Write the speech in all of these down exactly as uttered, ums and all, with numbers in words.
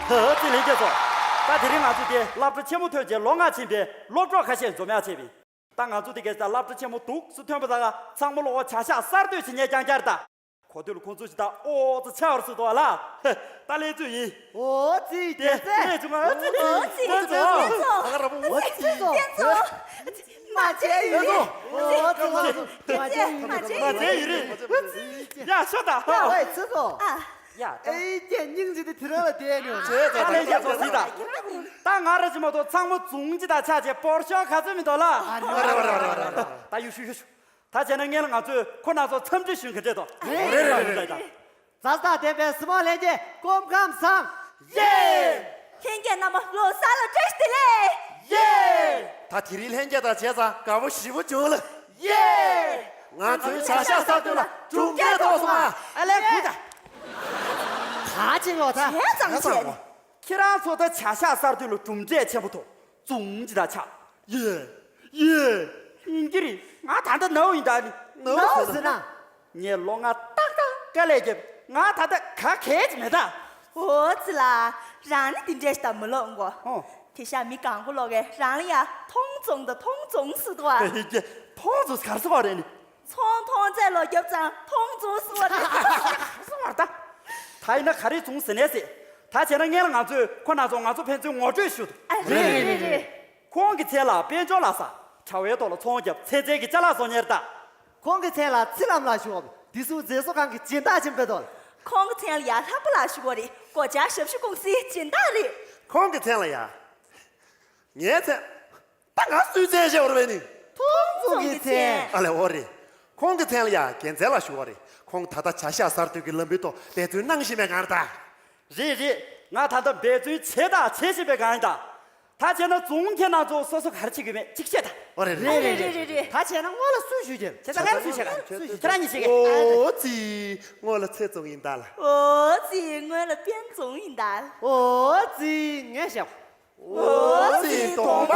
ཨ་ཙི། ལྷན་རྒྱས་ཚོ། ད་དེ་རིང་ང་ཚོ་དེ་སློབ་གྲྭ་ཆེན་མོ་ཐོན་རྗེས་ལོ་ལྔ་ཕྱིན་པའི་སློབ་གྲོགས་ཁ་ཤས་འཛོམས་ཡག་བྱས་པས། ད་ང་ཚོ་དེ་གས་ད་སློབ་གྲྭ་ཆེན་མོ་འདུག་སེ་ཐོན་པ་ད་ག་ཚང་མ་ལོག་བྱ་གཞག་གསར་གཏོད་བྱེད་མཁན་རྐྱང་རྐྱང་རེད་ད། གོ་ཐོས་ལ་ཁོང་ཚོ་ཞིག་ད་ཨོ་ཙི་ཆགས་པ་རེད་ཟེར་འདུག་ཨ་ལ། ད་ལས་ཚོད་ཡིན། ཨོ་ཙི། དེ་དེ་ཚེ། ལས་བྱུང་ཨ་ཙི། ཨོ་ཙི། ལས་བྱུང་། ཨོ་ཙི། ཨ་ག་ར་བོ་ཨོ་ཙི། ལས་བྱུང་། མ་བྱས་ཡོད་རེད། ཨོ་ཙི། ལས་བྱུང་། མ་བྱས་ཡོད་རེད། མ་བྱས་ཡོད་རེད། ཡ་ཤོག་ད། ཨོ་ཙི། ཨ། ཡ། ཨེ་ཀྱེ། སྙིང་རྗེ་དེ་དེ་རང་ལ་བསྡད་ནས། ད་ལས་ཀྱང་ཚོ་སྲིད་ད། ད་ང་ར་ཅི་མ་གཏོགས་ཚང་མ་རྫུན་གྱི་ད་ཆ་བྱས་པོར་ཤོག་ག་ཚོད་མི་འདུག་ལ། ད་ཡུ་ཤུ་ཡུ་ཤུ། ད་བྱས་ན་སྔོན་ལ་ང་ཚོས་ཁོ་རང་ཚོ་འཚམས་འདྲི་ཞུ་གི་འདྲེ་དོ། རེད་རེད་རེད་རེད། མཛའ་བརྩེ་ལྡན་པའི་གཟིགས་མོ་ལྷན་རྒྱས་སྐུ་ཁམས་བཟང་། ཡེ། ལྷན་རྒྱས་རྣམ་པ་ལོ་གསར་ལ་བཀྲ་ཤིས་བདེ་ལེགས། ཡེ། ད་དེ་རིང་ལྷན་རྒྱས་དང་བྱས་ཙང་དགའ་པོ་ཞེ་པོ་བྱུང་ལ། ཡེ། ང་ཚོའི་བྱ་གཞག་གསར་གཏོད་ལ་གྲུབ་འབྲས་ཐོབ་སོང་ཨ། ཨ་ལས་ཁུ་ད། ད་ཅི་ཡོད་ད། བྱས་ཙང་བྱས་ནས། ཁྱེད་རང་ཚོ་ད་བྱ་གཞག་གསར་གཏོད་ལ་གྲུབ་འབྲས་ཆེན་པོ་ཐོབ་བྱུང་ཅི་ད་ཆགས། ཡེ། ཡེ། ཡིན་གྱི་རེད། ང་ད་ལྟ་ནའུ་ཡིན་ད་ནི། ནའུ་ཟེར་ན། ངས་ལོ་ལྔ་ཏག་ཏག་དཀའ་ལས་བརྒྱབ། ང་ད་ལྟ་ག་གས་ཀྱི་མེད་ད། ཨོ་ཙི་ལ། རང་ནི་དེ་འདྲས་ཞིག་ད་མི་ལོག་གོ། ཨོ། དེ་ཤ་མི་གང་པོ་ལོག་གས་རང་ལ་ཡ་མཐོང་བྱུང་ད་མཐོང་བྱུང་ཟེར་འདུག་ཨ། ཡེ་ཡེ། མཐོང་བྱུང་ག་རེ་ཟེར་བ་རེད་ནི། ཚོང་མཐོང་ཚད་ལོ་རྒྱབ་ཙང་མཐོང་བྱུང་ཟེར་བ་རེད། ག་རེ་ཟེར་བ་རེད་ད། ད་ཡིན་ན་ག་རེ་བྱུང་ཟེར་ནས་ཟེར། ད་བྱས་ན་སྔོན་ལ་ང་ཚོས་ཁོ་རང་ཚོ་ང་ཚོ་ཕན་ཚུན་ངོ་སྤྲོད་ཞུ། ཨ། རེད་རེད་རེད་རེད། ཁོང་གི་མཚན་ལ་དཔལ་འབྱོར་ལ་ས། དྲ་བའི་ཐོག་ལ་ཚོང་བརྒྱབ་ཚན་རྩལ་གྱི་ཅ་ལག་བཟོ་མཁན་རེད་ད། ཁོང་གི་མཚན་ལ་ཚེ་རིང་ལགས་ཞུ་བ། བདེ་སྲུང་མཛེས་བཟོ་ཁང་གི་སྦྱིན་བདག་ཆེན་པོ་རེད་དོ། ཁོང་གི་མཚན་ལ་ཡ་ལྷག་པ་ལགས་ཞུ་བ་རེད། སྒོ་ལྕགས་ཞབས་ཞུ་ཀུང་སིའི་སྦྱིན་བདག་རེད། ཁོང་གི་མཚན་ལ་ཡ། ངའི་མཚན། ད་ང་སུའི་མཚན་བཤད་པ་རེད་ནི། ཐོང་བྱུང་གི་མཚན། ཨ་ལས་འོ་རེད། ཁོང་གི་མཚན་ལ་ཡ་རྒྱལ་མཚན་ལགས་ཞུ་བ་རེད། ཁོང་ད་ལྟ་བྱ་གཞག་གསར་གཏོད་ཀྱི་ལམ་བུའི་ཐོག་འབད་བརྩོན་གནང་བཞིན་པའི་ངར་ད། རེད་རེད། ང་ད་ལྟ་འབད་བརྩོན་བྱས་དང་བྱེད་བཞིན་པའི་སྒང་ཡིན་ད། ད་བྱས་ན་རྫོང་ཁྱེད་རང་ཚོ་སོ་སོ་ག་རེ་བྱེད་ཀྱི་མེད་ཅིག་བཤད་ད། ཨོ་རེད་རེད་རེད་རེད་རེད། ད་བྱས་ན་སྔོན་ལ་སུས་ཞུས་ཀྱི། བྱས་ཙང་ང་ལ་སུས་བཤད་ག་སུས་ཞུས། ཁྱེད་རང་གཉིས་བཤད་ཀྱི། ཨོ་ཙི། སྔོན་ལ་ཚེ་རྫོང་ཡིན་ད་ལ། ཨོ་ཙི། སྔོན་ལ་དཔལ་རྫོང་ཡིན་ད་ལ། ཨོ་ཙི། ངས་བཤད། ཨོ་ཙི། གདོང་པ།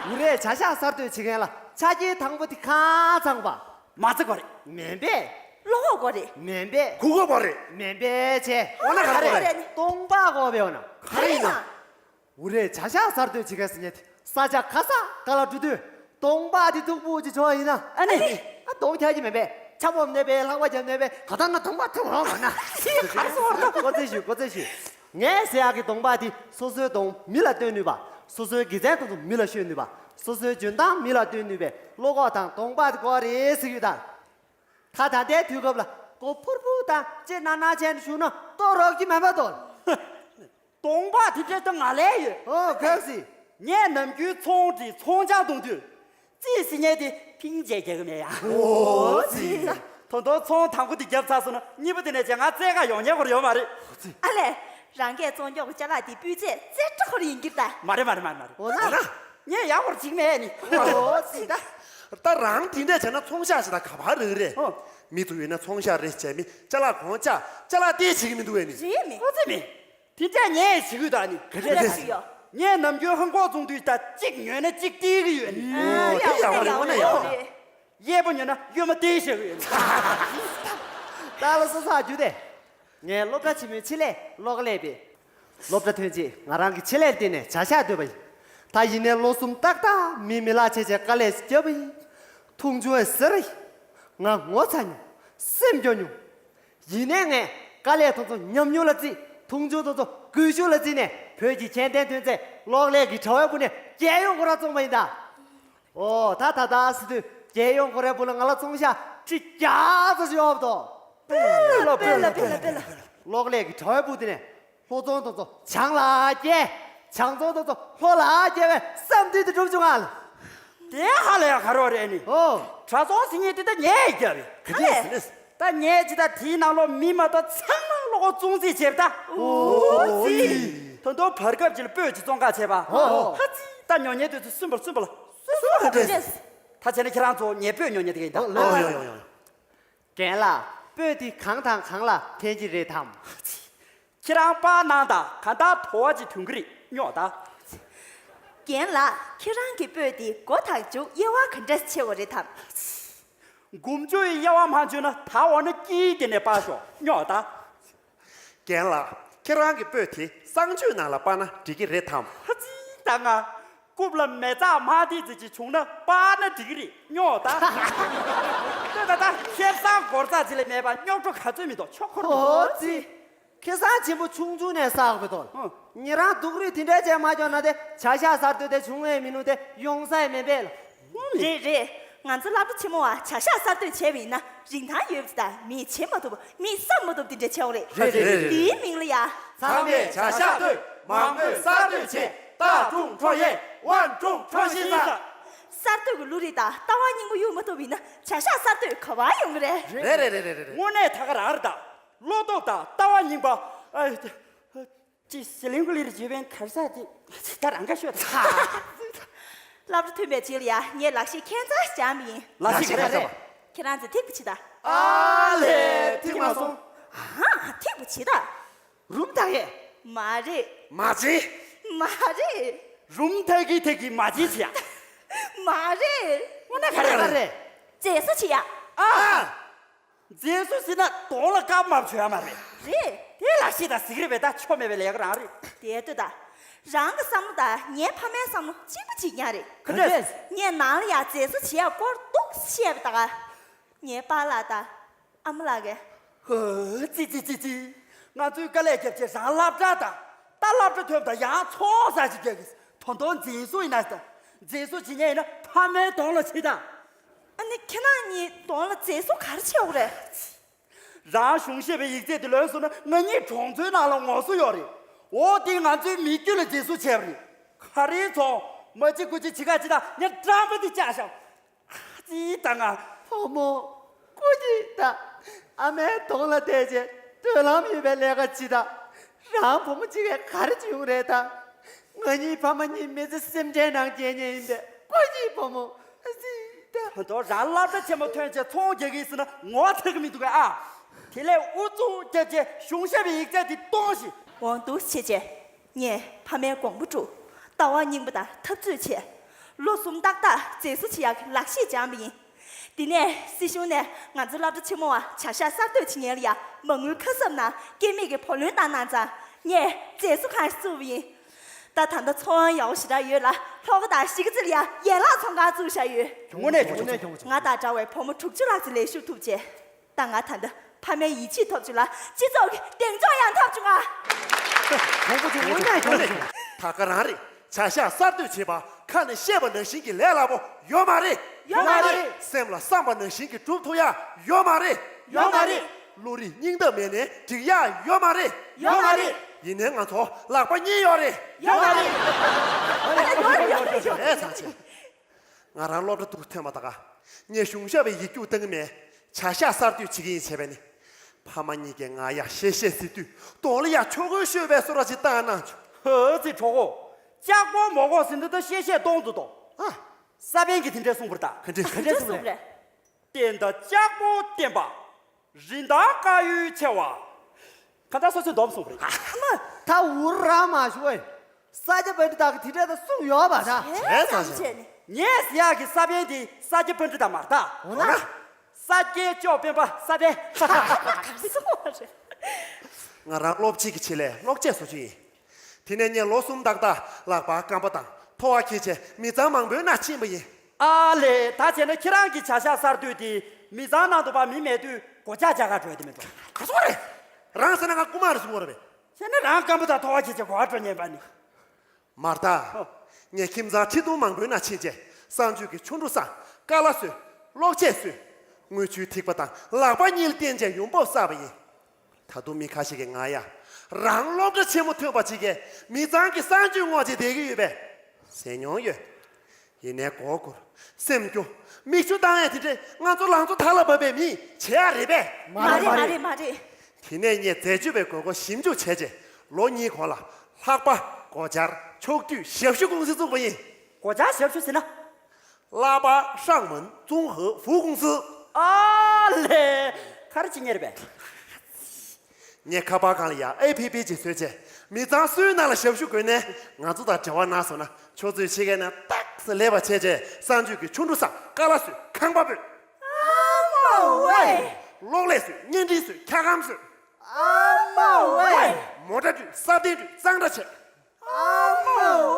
འུ་རས་བྱ་གཞག་གསར་གཏོད་བྱེད་མཁན་ལ་ཆ་རྐྱེན་དང་པོ་དེ་གང་ཚང་པ། མ་རྩ་དགོས་རེད། མེད་པས། བློ་ཁོག་དགོས་རེད། མེད་པས། གོ་སྐབས་དགོས་རེད། མེད་པས་བྱས། འོ་ན་ག་རེ་དགོས་རེད། གདོང་པ་དགོས་པས། འོ་ན་ག་རེ་ཡིན་ན། འུ་རས་བྱ་གཞག་གསར་གཏོད་བྱེད་མཁན་ཟེར་མཁན་དེ་ས་ཆ་ག་ས་ག་ལ་འགྲོ་དུས་གདོང་པ་དེ་སྟུག་པོ་ཅིག་བྱུང་བ་ཡིན་ན། ཨ་ནི། ཨ་གདོང་ཁྱག་གི་མེད་པས། ཆབ་འོབ་ནས་པས། ལྷགས་པ་རྒྱབ་ནས་པས། ག་ད་ན་གདོང་པ་ཐུག་འོང་ག་ན། ག་རེ་ཟེར་བ་རེད། གོ་ཚེ་ཞུ། གོ་ཚེ་ཞུ། ངས་ཟེར་ཡག་གི་གདོང་པ་དེ་སོ་སོའི་གདོང་མི་ལ་སྟོན་ནུས་པ། སོ་སོའི་དགེ་མཚན་དེ་ཚོ་མི་ལ་ཤོད་ནུས་པ། སོ་སོའི་འཇོན་ཐང་མི་ལ་སྟོན་ནུས་པའི་བློ་ཁོག་དང་གདོང་པ་དེ་དགོས་རེད་ཟེར་གྱི་ཡོད་ད། ད་ད་ལྟའི་དུས་སྐབས་ལ་མགོ་ཕུར་བུ་དང་ལྕེ་ནར་ནར་བྱས་ནས་བཞུགས་ན་ལྟོ་རག་གི་མེད་པ་དོ། གདོང་པ་དེ་འདྲ་ད་ང་ལ་ཡོད། ཨོ་ག་སི། ངས་ནམ་རྒྱུན་ཚོང་འགྲིག་ཚོང་ཆང་བཏུང་དུས། རྩིས་ཟིན་ཉེ་དེ་ཕིང་བྱས་རྒྱག་གི་མེད་ཡ། ཨོ་ཙི། ད་དུང་ཚོང་དང་པོ་དེ་བརྒྱབ་ཚར་སོང་ན་གཉིས་པ་དེ་ནས་བྱས་ང་རྩེད་ག་ཡོང་ཉེ་ཁོར་ཡོད་མ་རེད། ཨ་ལས། རང་གས་བཙོང་རྒྱོག་གི་ཅ་ལག་དེ་སྤུས་ཚད་རྩེ་གྲ་ཁོར་ཡིན་གྱི་རེད་ད། མ་རེད་མ་རེད་མ་རེད་མ་རེད། འོ་ན། ངས་ཡག་པོར་བྱེད་མེད་ནི། ཨོ་ཙི་ད། ད་རང་དེ་འདྲས་བྱས་ན་ཚོང་ཤག་ཞིག་ད་ག་པར་རེད་རེད། ཨོ། མི་ཚོ་ཡོད་ན་ཚོང་ཤག་རེད་བྱས་མི་ཅ་ལག་གོང་ཅག་ཅ་ལག་དེ་བྱེད་ཀྱི་མི་འདུག་བས་ནི། རེད་མི། ཨོ་ཙི་མི། དེ་འདྲ་ངས་བྱེད་ཀྱི་ད་ནི། ག་འདྲ་ཞིག་ཡོད། ངས་ནམ་རྒྱུན་ཧང་གོག་བཙོང་དུས་ད་གཅིག་ཉོས་ན་གཅིག་སྟེར་གྱི་ཡོད་ནི། ཨོ་དེ་ཡག་པོ་རེད། འོ་ན་ཡག་པོ་རེད། གཡས་པ་ཉོས་ན་གཡོན་མ་སྟེར་བྱེད་ཀྱི་ཡོད་ནི། ད་ལ་སོ་སོ་རྒྱུ་དེ། ངས་སློབ་གྲྭ་ཆེན་མོའི་ཆེད་ལས་གློག་ཀླད་པས། སློབ་གྲྭ་ཐོན་རྗེས་ང་རང་གི་ཆེད་ལས་བརྟེན་ནས་བྱ་གཞག་བཏོད་པ་ཡིན། ད་ཡིན་ནའི་ལོ་གསུམ་ཏག་ཏག་མི་མི་ལག་ཆེ་ཆེ་དཀའ་ལས་ཤིག་བརྒྱབ་པ་ཡིན། མཐོང་ཆུང་ཨེ་ཟེར་ཡིན། ང་ངོ་ཚ་མྱོང་། སེམས་སྐྱོ་མྱོང་། ཡིན་ནའི་ངས་དཀའ་ལས་དེ་ཚོ་ཉམས་མྱོང་ལ་བརྩིས། མཐོང་ཆུང་དེ་ཚོ་སྒུལ་ཤུགས་ལ་བརྩིས་ནས་བོད་ཀྱི་ཁྱད་ལྡན་ཐོན་རྫས་གློག་ཀླད་ཀྱི་དྲ་བའི་སྦུག་ནས་རྒྱལ་ཡོངས་སྐོར་ར་བཙོང་པ་ཡིན་ད། ཨོ་ད་ད་ད་ཟེར་དུས་རྒྱལ་ཡོངས་སྐོར་རའི་སྦུག་ལ་ང་ལ་ཚོང་ཤག་ཁྲི་བརྒྱ་ཙམ་ཞིག་ཡོད་དོ། སྤེལ་ལ་སྤེལ་ལ་སྤེལ་ལ་སྤེལ་ལ། གློག་ཀླད་ཀྱི་དྲ་བའི་སྦུག་དེ་ནས་ལྷོ་ཚོང་དེ་ཚོ་བྱང་ལ་བསྐྱལ། བྱང་ཚོང་དེ་ཚོ་ལྷོ་ལ་བསྐྱལ་བའི་བསམ་འདུན་དེ་འགྲུབ་བྱུང་ང་ལ། དེ་ཧ་ལས་ཡག་ག་རེ་རེད་ནི། ཨོ། དྲ་ཚོང་ཟེར་མཁན་དེ་ད་ངས་བརྒྱབ་རེད། ག་དེ་ཟེར་ནས། ད་ངས་ཅི་ད་དེའི་ནང་ལོགས་མི་མ་གཏོགས་ཚང་མ་ལོག་གོ་བཙོང་རྩིས་བྱེད་ད། ཨོ་ཙི། ད་དུང་བར་སྐབས་ཅིག་ལ་སྤོས་ཀྱི་བཙོང་ཁ་བྱས་པ། ཧོ་ཧོ། ཧ་ཙི། ད་ཉོ་མཁན་དེ་ཚོ་སུན་པ་ལ་སུན་པ་ལ། སུན་པ་ལ་སུན་པ་ལ། ད་བྱས་ན་ཁྱེད་རང་ཚོ་ངའི་སྤོས་ཉོ་མཁན་དེ་ག་ཡིན་ད། ཨོ་ཡོ་ཡོ་ཡོ་ཡོ། རྒན་ལགས། སྤོས་འདི་གང་དང་གང་ལ་ཕན་གྱི་རེད་དམ། ཁྱེད་རང་པར་གནང་དང་། གང་ལྟར་དོ་བ་ཅིག་ཐོན་གྱི་རེད། སྙོག་ད། རྒན་ལགས། ཁྱེད་རང་གི་སྤོས་འདི་སྒོ་དང་མཇུག་དབྱེ་བ་ག་འདྲ་ཕྱེ་བ་རེད་དམ། མགོ་མཇུག་གི་དབྱེ་བ་མ་འཇོན་ན་ད་འོ་ན་དཀྱིལ་དེ་ནས་པར་ཤོག། སྙོག་ད། རྒན་ལགས། ཁྱེད་རང་གི་སྤོས་དེ་གསང་སྤྱོད་ནང་ལ་སྤར་ན་འགྲིག་གི་རེད་དམ། ཧ་ཙི་ད་ང་། རྐུབ་ལ་མེ་སྟག་མ་དེ་ཙི་ཅིག་བྱུང་ན་སྤར་ན་འགྲིག་གི་རེད་སྨྱོ་ད། ལྟོས་ད་ད་ཁེ་བཟང་སྒོར་རྩ་ཅིག་ལས་མེད་པ་རྙོག་གྲོ་ག་ཚོད་མི་འདུག་ཆོག་ཁོ་རང་ཨོ་ཙི། ཁེ་བཟང་ཆེན་པོ་ཆུང་ཆུང་ནས་བསགས་པའི་དོན། ཧུ། ཉེ་རང་སྡུག་རུས་དེ་འདྲ་བྱས་མ་བྱུང་ན་དེ་བྱ་ཤ་གསར་གཏོད་དེ་བྱུང་བས་མི་ནུས་དེ་ཡོང་ས་ཡང་མེད་པས་ལ། རེད་རེད། ང་ཚོ་སློབ་གྲྭ་ཆེན་མོ་བ་བྱ་ཤ་གསར་གཏོད་བྱས་པ་ཡིན་ན་རིན་ཐང་ཡོད་པ་དང་མིས་བྱེད་མ་ཐུབ་པ་མིས་བསམ་མ་ཐུབ་དེ་འདྲ་བྱས་པ་རེད། རེད་རེད་རེད། དེའི་མིང་ལ་ཡ། ཚང་མས་བྱ་ཤ་གཏོད། མང་པོས་གསར་གཏོད་བྱེད། 大众创业万众创新 ཟེར། གསར་གཏོད་ཀྱི་བློ་རིག་དང་ལྟ་བ་རྙིང་པ་གཡུག་མ་ཐུབ་པ་ཡིན་ན་བྱ་ཤ་གསར་གཏོད་ག་པར་ཡོང་གི་རེད། རེད་རེད་རེད་རེད་རེད། དངོས་གནས་ད་ག་རང་རེད་ད། བློ་སྟོབས་དང་ལྟ་བ་རྙིང་པ། ཨ། ཅི་ཟི་ལིང་གུ་ལི་རི་ཇི་བན་གར་ས་ཅི་ད་རང་ག་ཤོད་ད། སློབ་གྲྭ་ཐོན་པའི་རྗེས་ལ་ཡ་ངས་ལག་ཤེས་ཁྱད་མཚར་ཞིག་སྦྱངས་པ་ཡིན། ལག་ཤེས་ག་རེ་རེད། ཁྱེད་རང་ཚོས་ཐིག་པ་བྱེད་ད། ཨ་ལས་ཐིག་མ་སོང་། ཨ་ཐིག་པ་བྱེད་ད། རུམ་ཐག་ཡས། མ་རེད། མ་བྱེད། མ་རེད། རུམ་ཐག་གི་ཐག་གི་མ་བྱེད་བྱེད་ཡ། མ་རེད། དངོས་གནས་ག་རེ་ག་རེ། མཛེས་བཟོ་བྱེད་ཡ། ཨ། མཛེས་བཟོ་ཟེར་ན་གདོང་ལ་དཀར་པོ་མ་བྱོས་ཡ་མ་རེད། རེད། དེ་ལ་ཤེས་དང་གཟིགས་རེད་པས་ད་ཆོ་མེད་པའི་ལས་ཀ་རང་རེད། དེ་ལྟོས་ད། རང་གི་བསམ་བློ་དང་ངའི་ཕ་མའི་བསམ་བློ་གཅིག་པ་གཅིག་རྐྱང་རེད། ག་འདྲས། ངས་ནང་ལ་ཡ་མཛེས་བཟོ་བྱེད་ཡ་སྐོར་འདུག་བཤད་པ་ད་ག་ངའི་པཱ་ལགས་དང་ཨ་མ་ལགས་ཀྱིས། ཧོ་ཙི་ཙི་ཙི་ཙི། ང་ཚོའི་དཀའ་ལས་རྒྱབ་ཆེད་རང་སློབ་གྲྭ་དང་ད་སློབ་གྲྭ་ཐོན་པ་དང་ཡང་ཚོང་ཟ་ཞིག་རྒྱག་གི། ད་དུང་མཛེས་བཟོ་ཡིན་ན་ད། མཛེས་བཟོ་བྱེད་མཁན་ཡིན་ན་ཕ་མའི་གདོང་ལ་བྱེད་ད། ཨ་ནི་ཁྱེད་རང་གཉིས་གདོང་ལ་མཛེས་བཟོ་ག་རེ་བྱེད་དགོས་རེད། རང་གཞུང་ཞབས་པའི་ཡིག་ཚད་དེ་ལོན་སོང་ན་ང་གཉིས་གྲོང་ཚོའི་ནང་ལ་ངོ་སོ་ཡོད་རེད། འོ་དེ་ང་ཚོའི་མི་རྒྱུད་ལ་མཛེས་བཟོ་བྱས་པ་རེད། ག་རེ་ཚོང་མ་ཅི་དགུ་ཅི་བྱེད་ཁ་ཅི་ད་ངས་སྤྲང་པོ་དེ་བཅག་ཤག་ཙི་ད་ང་། བུ་མོ། སྐུ་མཁྱེན་ད། ཨ་མའི་གདོང་ལ་བལྟས་བྱས་མདུན་ལམ་ཡོད་པའི་ལས་ཀ་ཅི་ད། རང་བུ་མོ་གཅིག་གིས་ག་རེ་བྱུང་རེད་ད། ང་གཉིས་ཕ་མ་གཉིས་མི་ཚེ་སེམས་ཁྲལ་ནང་སྐྱེལ་མཁན་ཡིན་པས་སྐུ་མཁྱེན་བུ་མོ། ཙི་ད། ད་དུང་རང་སློབ་གྲྭ་ཆེན་མོ་ཐོན་བྱས་ཚོང་རྒྱག་གི་ཡིན་ཟེར་ན་ངོ་ཚ་གི་མི་འདུག་གས་ཨ། དེ་ལས་ཨུ་ཚུགས་རྒྱབ་བྱས་གཞུང་ཞབས་པའི་ཡིག་ཚད་དེ་གཏོང་ཞིག་འོང་འདུག་བྱས་བྱས། ངས་ཕ་མའི་དགོངས་པ་སྒྲུབ། ལྟ་བ་རྙིང་པ་དང་འཐབ་རྩོད་བྱས། ལོ་གསུམ་ཏག་ཏག་མཛེས་བཟོ་བྱེད་ཡག་གི་ལག་ཤེས་སྦྱངས་པ་ཡིན། དེ་ནས་སྲིད་གཞུང་ནས་ང་ཚོ་སློབ་གྲྭ་ཆེན་མོ་བ་བྱ་ཤ་གསར་གཏོད་བྱེད་མཁན་ལ་ཡ་མ་དངུལ་ཁ་གསབ་ནང་སྐྱེད་མེད་ཀྱི་བུ་ལོན་བཏང་གནང་ཙང་ངས་མཛེས་བཟོ་ཁང་ཞིག་བཙུགས་པ་ཡིན། ད་ད་ལྟ་ཚོང་ཡག་པོ་ཞེ་དྲག་ཡོད་ལ་ལྷོ་ཁ་དང་གཞིས་ཀ་རྩེ་ལ་ཡ་ཡན་ལག་ཚོང་ཁང་བཙུགས་བཞག་ཡོད། དངོས་གནས་ཁྱོད་ཚོ། ང་དང་འདྲ་བའི་བུ་མོ་དྲུག་ཅུ་ལྷག་ཙམ་ལས་ཞུགས་ཐུབ་རྗེས། ད་ང་ད་ལྟ་ཕ་མའི་ཡིད་ཆེས་ཐོབ་བྱུང་ལ་སྤྱི་ཚོགས་ཀྱི་གདེང་འཇོག་ཡང་ཐོབ་བྱུང་ང་། གྲོང་པོ་ཆུང་ངུ་ནས་གྲོང་ནས་ད་ག་རང་རེད། བྱ་ཤ་གསར་གཏོད་བྱེད་པ་ཁ་ནས་བཤད་པ་ནང་བཞིན་གྱི་ལས་སླ་པོ་ཡོད་མ་རེད། ཡོད་མ་རེད། སེམས་ལ་བསམ་པ་ནང་བཞིན་གྱི་སྒྲུབ་ཐུབ་ཡ་ཡོད་མ་རེད། ཡོད་མ་རེད། བློ་རིག་སྙིང་སྟོབས་མེད་ནའི་འགྲིག་ཡ་ཡོད་མ་རེད། ཡོད་མ་རེད། ཡིན་ནའི་ང་ཚོ་ལག་པ་གཉིས་ཡོད་རེད། ཡོད་མ་རེད། ཡོད་རེད་ཡོད་རེད་ཡོད་རེད། ཨེ་ཚང་ཆེ། ང་རང་སློབ་གྲྭ་དུ་ཐོན་པ་ད་ག་ངས་གཞུང་ཞབས་པའི་ཡིག་རྒྱུགས་བཏང་གི་མེད། བྱ་ཤ་གསར་གཏོད་བྱེད་ཀྱི་ཡིན་བྱས་པས་ནི། ཕ་མ་གཉིས་ཀྱིས་ང་ཡ་གཤེ་གཤེ་ཟེར་དུས་གདོང་ལ་ཡ་ཆོ་གོས་ཤོད་པའི་བཟོ་འདྲ་ཅིག་བཏང་གནང་བྱུང་། ཧོ་ཙི་གྲོགས་པོ། ལྕགས་པོ་མོ་གོ་ཟིན་དུ་ད་གཤེ་གཤེ་གཏོང་དུ་དོ། ཨ། ས་པཎ་གྱིས་དེ་འདྲས་གསུངས་པ་རེད་ད། ག་འདྲས་ག་འདྲས་གསུངས་རེད། བསྟན་དང་ལྕགས་པོ་བསྟན་པ། རིན་ཐང་དཀར་ཡོལ་ཆེ་བ། གང་ལྟར་སོ་སོའི་འདོམས་གསུངས་པ་རེད། ཨ་མ། ད་འུར་ར་མ་ཞུ་ཨེ། ས་སྐྱ་པཎྜི་ཏ་གི་དེ་འདྲ་ད་གསུངས་ཡོད་པ་ད། བྱས་ཙང་བྱས་ནས། ངས་ཟེར་ཡག་གི་ས་པཎ་དེ་ས་སྐྱ་པཎྜི་ཏ་མ་རེད་ད། འོ་ན། ས་སྐྱའི་ལྕོག་སྤེན་པ་ས་པཎ། ག་རེ་གསུངས་པ་རེད། ང་རང་སློབ་སྤྱི་གི་ཆེད་ལས་གློག་ཆས་བཟོ་རྒྱུ་ཡིན། དེ་ནས་ངས་ལོ་གསུམ་ཏག་ཏག་ལག་པར་རྐང་པ་དང་ཐོ་བ་འཁྱེར་བྱས་མི་ཚང་མང་པོའི་ནང་ཕྱིན་པ་ཡིན། ཨ་ལས། ད་བྱས་ན་ཁྱེད་རང་གི་བྱ་ཤ་གསར་གཏོད་དེ་མི་ཚང་ནང་དུ་ཕར་མི་མེད་དུས་སྒོ་ལྕགས་རྒྱག་གར་འགྲོ་ཡ་དེ་མིན་འགྲོ། ག་སོ་རེད། རང་ཟེར་ན་ང་རྐུ་མ་རེད་གསུང་གི་རེད་པས། བྱས་ན་རང་རྐང་པ་དང་ཐོ་བ་འཁྱེར་བྱས་སྒོ་ཁར་འགྲོ་ཉན་པ་ནི། མ་རེད་ད། ཧོ། ངས་ཁྱིམ་ཚང་ཁྲི་སྟོང་མང་པོའི་ནང་ཕྱིན་བྱས་གསང་སྤྱོད་ཀྱི་ཆོ་འཕྲུལ་བསགས། ཀ་ལ་བཟོས། གློག་ཆས་བཟོས། དངུལ་ཆུའི་ཐིགས་པ་དང་ལག་པ་གཉིས་ལ་བརྟེན་བྱས་ཡོང་འབབ་བསགས་པ་ཡིན། ད་དུང་མི་ཁ་ཤས་ཀྱིས་ང་ཡ། རང་སློབ་གྲྭ་ཆེན་མོ་ཐོན་པ་ཅིག་གིས་མི་ཚང་གི་གསང་སྤྱོད་སྔོག་བྱས་བསྡད་ཀྱི་ཡོད་པས་ཟེར་མྱོང་ཡོད། ཡིན་ནའི་མགོ་སྒུར། སེམས་སྐྱོ། མིག་ཆུ་བཏང་ཡས་དེ་འདྲས་ང་ཚོ་ལང་ཚོ་དར་ལ་བབས་པའི་མིས་བྱེད་ཡ་རེད་པས། མ་རེད་མ་རེད་མ་རེད། དེ་ནས་ངས་འཛད་སྤྱོད་པའི་དགོས་མཁོ་ཞིབ་འཇུག་བྱས་རྗེས་ལོ་གཉིས་གོང་ལ་ལྷག་པ་སྒོ་འབྱར་ཕྱོགས་བསྡུས་ཞབས་ཞུ་ཀུང་སི་བཙུགས་པ་ཡིན། སྒོ་འབྱར་ཞབས་ཞུ་ཟེར་ན། 拉巴上门综合服务公司། ཨ་ལས། ག་རེ་བྱེད་མཁན་རེད་པས། ངས་ཁ་པར་སྒང་ལ་ཡ་ཨེ་ཕི་པི་ཅིག་བཟོས་བྱས་མི་ཚང་སུའི་ནང་ལ་ཞབས་ཞུ་དགོས་ནའི་ང་ཚོ་དང་འབྲེལ་བ་གནང་སོང་ན་ཁྱོད་ཚོས་ཕྱི་རྒྱལ་ནང་ཏག་ཏག་སླེབས་པ་བྱས་བྱས་གསང་སྤྱོད་ཀྱི་ཆོ་འཕྲུལ་བསགས། ཀ་ལ་བཟོས། ཁང་པ་སྤོས། ཨ་མ་ཝེ། གློག་ཀླད་བཟོས། བརྙན་འཕྲིན་བཟོས། འཁྱག་སྒམ་བཟོས། ཨ་མ་ཝེ། མོ་ཊ་དྲུད། ས་གདན་དྲུད། གཙང་སྦྲ་བྱེད། ཨ་མ་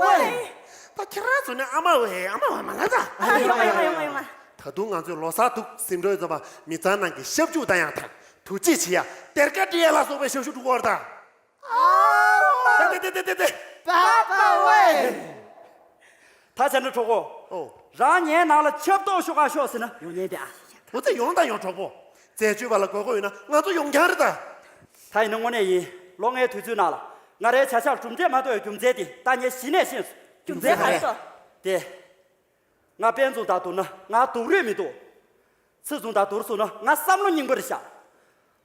ཝེ། ད་ཁྱེད་རང་ཚོ་ནི་ཨ་མ་ཝེ་ཨ་མ་ཝེ་མ་ལ་ད། ཨ་ཡོང་ང་ཡོང་ང་ཡོང་ང་ཡོང་ང་། ད་དུང་ང་ཚོས་ལོ་གསར་འདུག་ཟིན་འགྲོ་ཡོད་ཙམ་པ་མི་ཚང་ནང་གི་ཞབས་ཞུ་ད་ཡང་ཐང་དུ་ཅི་བྱེད་ཡ་གཏེར་ཁ་འདྲི་ཡ་ལ་སོགས་པའི་ཞབས་ཞུ་འགྲོ་གི་ཡོད་རེད་ད། ཨ་མ། ཏེ་ཏེ་ཏེ་ཏེ་ཏེ། པ་པ་ཝེ། ད་བྱས་ན་གྲོགས་པོ། ཨོ། རང་ངའི་ནང་ལ་ཆབ་ཏོག་ཤོག་ག་ཤོག་ཟེར་ན་ཡོང་ཉན་པས་ཨ། འོ་ཙི་ཡོང་དང་ཡོང་གྲོགས་པོ། རྩད་གཅོད་པ་ལ་དགོས་མཁོ་ཡོད་ན་ང་ཚོ་ཡོང་རྐྱང་རེད་ད། ད་ཡིན་ན་དངོས་གནས་ཡིན། ལོ་ལྔའི་དུས་ཚོད་ནང་ལ་ང་རའི་བྱ་གཞག་གྲུབ་འབྲས་མ་ཐོབ་པའི་རྒྱུ་མཚན་དེ་ད་ངས་གཞི་ནས་ཤེས་སོང་། རྒྱུ་མཚན་ག་རེ་ད། དེ། ང་དཔལ་འཛོམས་དང་བསྡུར་ན་ང་སྡུག་རུས་མི་འདུག་ཚེ་བཟུང་དང་བསྡུར་སོང་ན་ང་བསམ་བློ་རྙིང་པ་རེད་ཤག་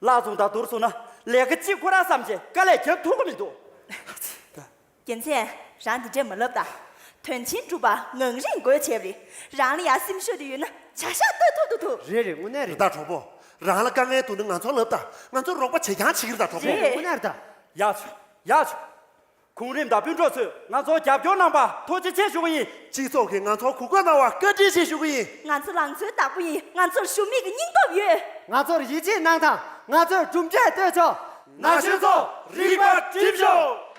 ལྷ་བཟུང་དང་བསྡུར་སོང་ན་ལས་ཀ་གཅིག་ཁོ་རང་བསམ་བྱས་དཀའ་ལས་རྒྱབ་ཐུབ་ཀྱི་མི་འདུག་རྒྱལ་མཚན། རང་འདི་འདྲས་མ་ལབ་ད། དོན་ཆེན་སྒྲུབ་པ་ངང་རིང་དགོས་བྱས་པ་རེད། རང་ལ་ཡ་སེམས་ཤུགས་དེ་ཡོད་ན་བྱ་གཞག་ལྟ་ཐུབ་ཏུ་ཐུབ། རེད་རེད། དངོས་གནས་རེད། རེད་ད་གྲོགས་པོ། རང་ལ་དཀའ་ངལ་འདུག་ན་ང་ཚོར་ལབ་ད། ང་ཚོས་རོགས་པ་བྱེད་རྐྱང་བྱེད་ཀྱི་རེད་ད་གྲོགས་པོ། རེད། དངོས་གནས་རེད་ད། ཡག་བྱུང་། ཡག་བྱུང་། གོང་རིམ་དང་སྤུན་གྲོགས་ཚོས་ང་ཚོར་རྒྱབ་སྐྱོར་གནང་བར་ཐུགས་རྗེ་ཆེ་ཞུ་གི་ཡིན། སྤྱི་ཚོགས་ཀྱིས་ང་ཚོར་གོ་སྐབས་གནང་བར་བཀའ་དྲིན་ཆེ་ཞུ་གི་ཡིན། ང་ཚོ་ལང་ཚོའི་བདག་པོ་ཡིན། ང་ཚོར་ཞུམ་མེད་ཀྱི་སྙིང་སྟོབས་ཡོད། ང་ཚོར་ཡིད་ཆེས་གནང་དང་། ང་ཚོས་གྲུབ་འབྲས་གཏོད་ཆོག་ན་གཞོན་ཚོ་རིག་པ་སྒྲིམ་ཤོག